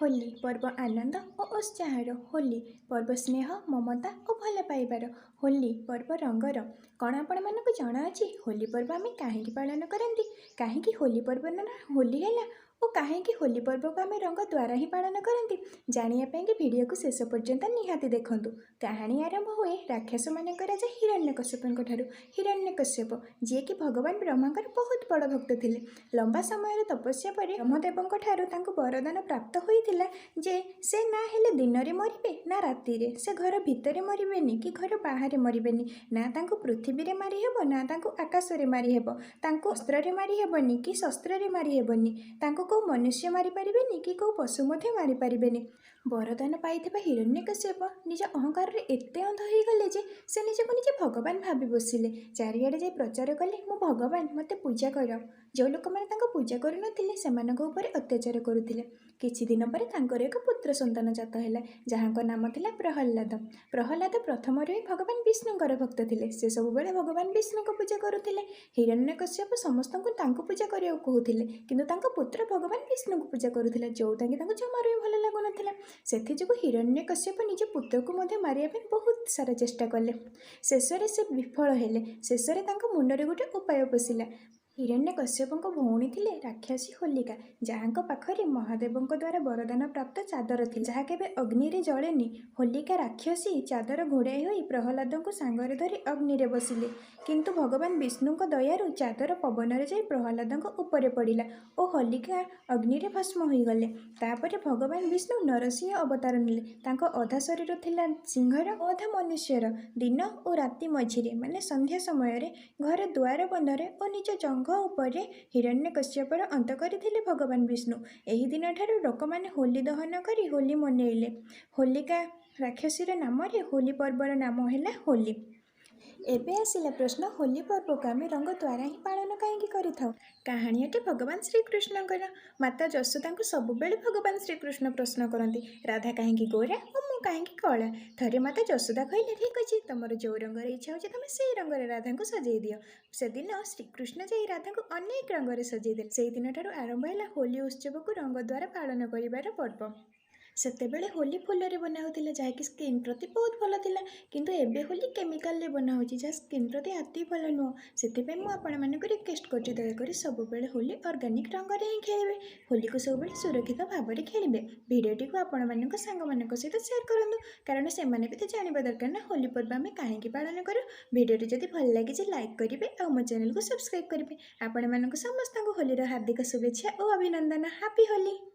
ହୋଲି ପର୍ବ ଆନନ୍ଦ ଓ ଉତ୍ସାହର। ହୋଲି ପର୍ବ ସ୍ନେହ, ମମତା ଓ ଭଲ ପାଇବାର। ହୋଲି ପର୍ବ ରଙ୍ଗର। କ'ଣ ଆପଣମାନଙ୍କୁ ଜଣାଅଛି, ହୋଲି ପର୍ବ ଆମେ କାହିଁକି ପାଳନ କରନ୍ତି? କାହିଁକି ହୋଲି ପର୍ବର ନାଁ ହୋଲି ହେଲା ଓ କାହିଁକି ହୋଲି ପର୍ବକୁ ଆମେ ରଙ୍ଗ ଦ୍ୱାରା ହିଁ ପାଳନ କରନ୍ତି? ଜାଣିବା ପାଇଁକି ଭିଡ଼ିଓକୁ ଶେଷ ପର୍ଯ୍ୟନ୍ତ ନିହାତି ଦେଖନ୍ତୁ। କାହାଣୀ ଆରମ୍ଭ ହୁଏ ରାକ୍ଷସମାନଙ୍କ ରାଜା ହିରଣ୍ୟକଶ୍ୟପଙ୍କ ଠାରୁ। ହିରଣ୍ୟକଶ୍ୟପ, ଯିଏକି ଭଗବାନ ବ୍ରହ୍ମାଙ୍କର ବହୁତ ବଡ଼ ଭକ୍ତ ଥିଲେ। ଲମ୍ବା ସମୟର ତପସ୍ୟା ପରେ ବ୍ରହ୍ମଦେବଙ୍କ ଠାରୁ ତାଙ୍କୁ ବରଦାନ ପ୍ରାପ୍ତ ହୋଇଥିଲା ଯେ ସେ ନା ହେଲେ ଦିନରେ ମରିବେ, ନା ରାତିରେ। ସେ ଘର ଭିତରେ ମରିବେନି କି ଘର ବାହାରେ ମରିବେନି। ନା ତାଙ୍କୁ ପୃଥିବୀରେ ମାରିହେବ, ନା ତାଙ୍କୁ ଆକାଶରେ ମାରିହେବ। ତାଙ୍କୁ ଅସ୍ତ୍ରରେ ମାରିହେବନି କି ଶସ୍ତ୍ରରେ ମାରିହେବନି। ତାଙ୍କୁ କେଉଁ ମନୁଷ୍ୟ ମାରିପାରିବେନି କି କେଉଁ ପଶୁ ମଧ୍ୟ ମାରିପାରିବେନି। ବରଦାନ ପାଇଥିବା ହିରଣ୍ୟକଶ୍ୟପ ନିଜ ଅହଙ୍କାରରେ ଏତେ ଅନ୍ଧ ହୋଇଗଲେ ଯେ ସେ ନିଜକୁ ନିଜେ ଭଗବାନ ଭାବି ବସିଲେ। ଚାରିଆଡ଼େ ଯାଇ ପ୍ରଚାର କଲେ, "ମୁଁ ଭଗବାନ, ମୋତେ ପୂଜା କର।" ଯେଉଁ ଲୋକମାନେ ତାଙ୍କୁ ପୂଜା କରୁନଥିଲେ, ସେମାନଙ୍କ ଉପରେ ଅତ୍ୟାଚାର କରୁଥିଲେ। କିଛି ଦିନ ପରେ ତାଙ୍କର ଏକ ପୁତ୍ର ସନ୍ତାନ ଜାତ ହେଲା, ଯାହାଙ୍କ ନାମ ଥିଲା ପ୍ରହ୍ଲାଦ। ପ୍ରହ୍ଲାଦ ପ୍ରଥମରୁ ହିଁ ଭଗବାନ ବିଷ୍ଣୁଙ୍କର ଭକ୍ତ ଥିଲେ। ସେ ସବୁବେଳେ ଭଗବାନ ବିଷ୍ଣୁଙ୍କ ପୂଜା କରୁଥିଲେ। ହିରଣ୍ୟକଶ୍ୟପ ସମସ୍ତଙ୍କୁ ତାଙ୍କୁ ପୂଜା କରିବାକୁ କହୁଥିଲେ, କିନ୍ତୁ ତାଙ୍କ ପୁତ୍ର ଭଗବାନ ବିଷ୍ଣୁଙ୍କୁ ପୂଜା କରୁଥିଲା, ଯେଉଁଟାକି ତାଙ୍କୁ ଜମାରୁ ବି ଭଲ ଲାଗୁନଥିଲା। ସେଥିଯୋଗୁଁ ହିରଣ୍ୟକଶ୍ୟପ ନିଜ ପୁତ୍ରକୁ ମଧ୍ୟ ମାରିବା ପାଇଁ ବହୁତ ସାରା ଚେଷ୍ଟା କଲେ। ଶେଷରେ ସେ ବିଫଳ ହେଲେ। ଶେଷରେ ତାଙ୍କ ମୁଣ୍ଡରେ ଗୋଟେ ଉପାୟ ପଶିଲା। ହିରଣ୍ୟକଶ୍ୟପଙ୍କ ଭଉଣୀ ଥିଲେ ରାକ୍ଷସୀ ହୋଲିକା, ଯାହାଙ୍କ ପାଖରେ ମହାଦେବଙ୍କ ଦ୍ୱାରା ବରଦାନ ପ୍ରାପ୍ତ ଚାଦର ଥିଲା, ଯାହା କେବେ ଅଗ୍ନିରେ ଜଳେନି। ହୋଲିକା ରାକ୍ଷସୀ ଚାଦର ଘୋଡ଼ାଇ ହୋଇ ପ୍ରହ୍ଲାଦଙ୍କୁ ସାଙ୍ଗରେ ଧରି ଅଗ୍ନିରେ ବସିଲେ। କିନ୍ତୁ ଭଗବାନ ବିଷ୍ଣୁଙ୍କ ଦୟାରୁ ଚାଦର ପବନରେ ଯାଇ ପ୍ରହ୍ଲାଦଙ୍କ ଉପରେ ପଡ଼ିଲା ଓ ହୋଲିକା ଅଗ୍ନିରେ ଭସ୍ମ ହୋଇଗଲେ। ତାପରେ ଭଗବାନ ବିଷ୍ଣୁ ନରସିଂହ ଅବତାର ନେଲେ। ତାଙ୍କ ଅଧା ଶରୀର ଥିଲା ସିଂହର ଓ ଅଧା ମନୁଷ୍ୟର। ଦିନ ଓ ରାତି ମଝିରେ, ମାନେ ସନ୍ଧ୍ୟା ସମୟରେ, ଘର ଦୁଆର ବନ୍ଧରେ ଓ ନିଜ ଜଙ୍ଘ ଉପରେ ହିରଣ୍ୟକଶ୍ୟପର ଅନ୍ତ କରିଥିଲେ ଭଗବାନ ବିଷ୍ଣୁ। ଏହି ଦିନଠାରୁ ଲୋକମାନେ ହୋଲି ଦହନ କରି ହୋଲି ମନେଇଲେ। ହୋଲିକା ରାକ୍ଷସୀର ନାମରେ ହୋଲି ପର୍ବର ନାମ ହେଲା ହୋଲି। ଏବେ ଆସିଲା ପ୍ରଶ୍ନ, ହୋଲି ପର୍ବକୁ ଆମେ ରଙ୍ଗ ଦ୍ୱାରା ହିଁ ପାଳନ କାହିଁକି କରିଥାଉ? କାହାଣୀ ଅଟେ ଭଗବାନ ଶ୍ରୀକୃଷ୍ଣଙ୍କର। ମାତା ଯଶୋଦାଙ୍କୁ ସବୁବେଳେ ଭଗବାନ ଶ୍ରୀକୃଷ୍ଣ ପ୍ରଶ୍ନ କରନ୍ତି, "ରାଧା କାହିଁକି ଗୋରା ଓ ମୁଁ କାହିଁକି କଳା?" ଥରେ ମାତା ଯଶୋଦା କହିଲେ, "ଠିକ୍ ଅଛି, ତମର ଯେଉଁ ରଙ୍ଗରେ ଇଚ୍ଛା ହେଉଛି, ତମେ ସେଇ ରଙ୍ଗରେ ରାଧାଙ୍କୁ ସଜେଇ ଦିଅ।" ସେଦିନ ଶ୍ରୀକୃଷ୍ଣ ଯାଇ ରାଧାଙ୍କୁ ଅନେକ ରଙ୍ଗରେ ସଜେଇ ଦେଲେ। ସେଇ ଦିନଠାରୁ ଆରମ୍ଭ ହେଲା ହୋଲି ଉତ୍ସବକୁ ରଙ୍ଗ ଦ୍ୱାରା ପାଳନ କରିବାର ପର୍ବ। ସେତେବେଳେ ହୋଲି ଫୁଲରେ ବନା ହେଉଥିଲା, ଯାହାକି ସ୍କିନ୍ ପ୍ରତି ବହୁତ ଭଲ ଥିଲା। କିନ୍ତୁ ଏବେ ହୋଲି କେମିକାଲରେ ବନା ହେଉଛି, ଯାହା ସ୍କିନ୍ ପ୍ରତି ଆଦୌ ଭଲ ନୁହଁ। ସେଥିପାଇଁ ମୁଁ ଆପଣମାନଙ୍କୁ ରିକ୍ୱେଷ୍ଟ କରୁଛି, ଦୟାକରି ସବୁବେଳେ ହୋଲି ଅର୍ଗାନିକ୍ ରଙ୍ଗରେ ହିଁ ଖେଳିବେ। ହୋଲିକୁ ସବୁବେଳେ ସୁରକ୍ଷିତ ଭାବରେ ଖେଳିବେ। ଭିଡ଼ିଓଟିକୁ ଆପଣମାନଙ୍କ ସାଙ୍ଗମାନଙ୍କ ସହିତ ସେୟାର କରନ୍ତୁ, କାରଣ ସେମାନେ ବି ତ ଜାଣିବା ଦରକାର ନା, ହୋଲି ପର୍ବ ଆମେ କାହିଁକି ପାଳନ କରୁ। ଭିଡ଼ିଓଟି ଯଦି ଭଲ ଲାଗିଛି, ଲାଇକ୍ କରିବେ ଆଉ ମୋ ଚ୍ୟାନେଲକୁ ସବସ୍କ୍ରାଇବ୍ କରିବେ। ଆପଣମାନଙ୍କୁ ସମସ୍ତଙ୍କୁ ହୋଲିର ହାର୍ଦ୍ଦିକ ଶୁଭେଚ୍ଛା ଓ ଅଭିନନ୍ଦନ। ହାପି ହୋଲି!